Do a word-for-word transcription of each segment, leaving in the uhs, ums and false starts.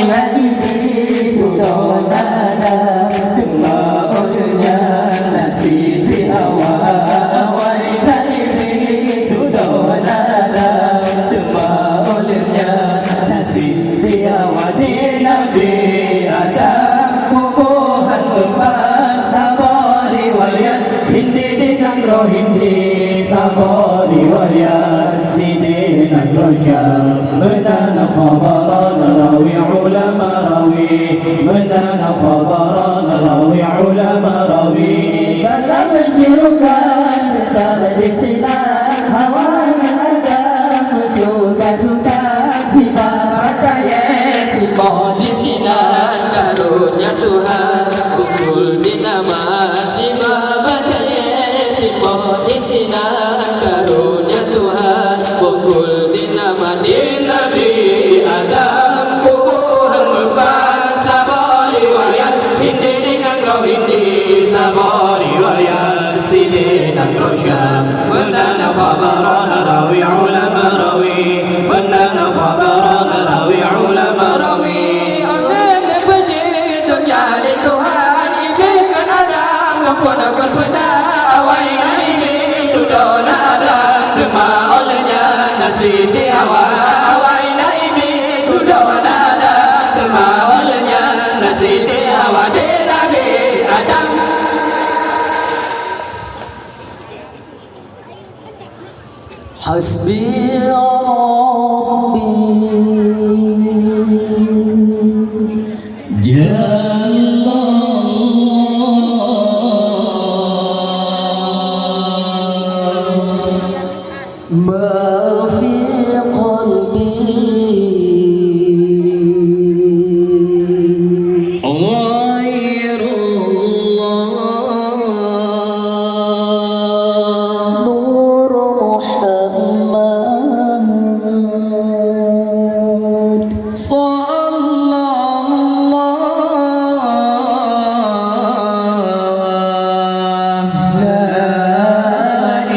Nabi dudoe na Adam, teuma óh lheueh nyan na Siti Hawa. Awai na Iblih dudoe na Adam, teuma óh lheueh nyan na Siti Hawa. Di Nabi Adam kubu han meupat, saboh riwayat Hindi di nanggroe Hindi, saboh riwayat Siti nanggroe Syam. Meunan khabaran rawi ulama rawi, meunan khabaran rawi ulama rawi. Dalam syeuruga teutap disinan, Hawa ngon Adam suka-suka, sibak pakaian timoh disinan. Karunia Tuhan bungkul di nama, sibak pakaian timoh disinan. Karunia Tuhan bungkul di nama. Di Nabi Adam kubu han meupat, saboh riwayat Hindi di nanggroe Hindi, saboh riwayat Siti nanggroe Syam. Meunan khabaran rawi ulama rawi, meunan khabaran rawi ulama rawi. Amin. Puji dunia di Tuhan, Iblih ngon Adam pun keupeuna. Awai na Iblih dudoe na Adam, teuma óh lheueh nyan na Siti Hawa. Awai na Iblih dudoe na Adam, teuma óh lheueh nyan na Siti Hawa. Di Nabi Adam. Hasbi Rabbi Jalla. Ma fi qalbi ghairullah. Nur Muhammad. Sallallahu la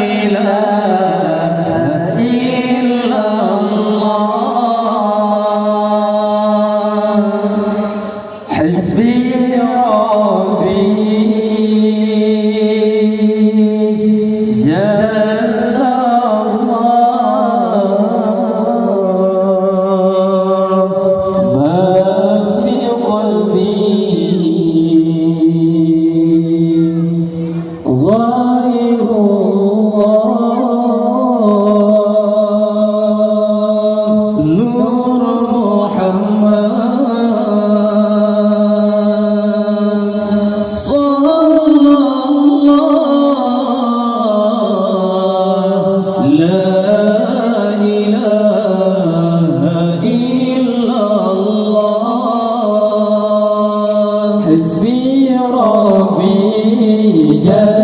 ilaha illallah. Hasbi Rabbi Jalla Allah. Ma fi qalbi ghairullah. Nur Muhammad. Sallallahu la ilaha illallah. Hasbi Rabbi Jalla.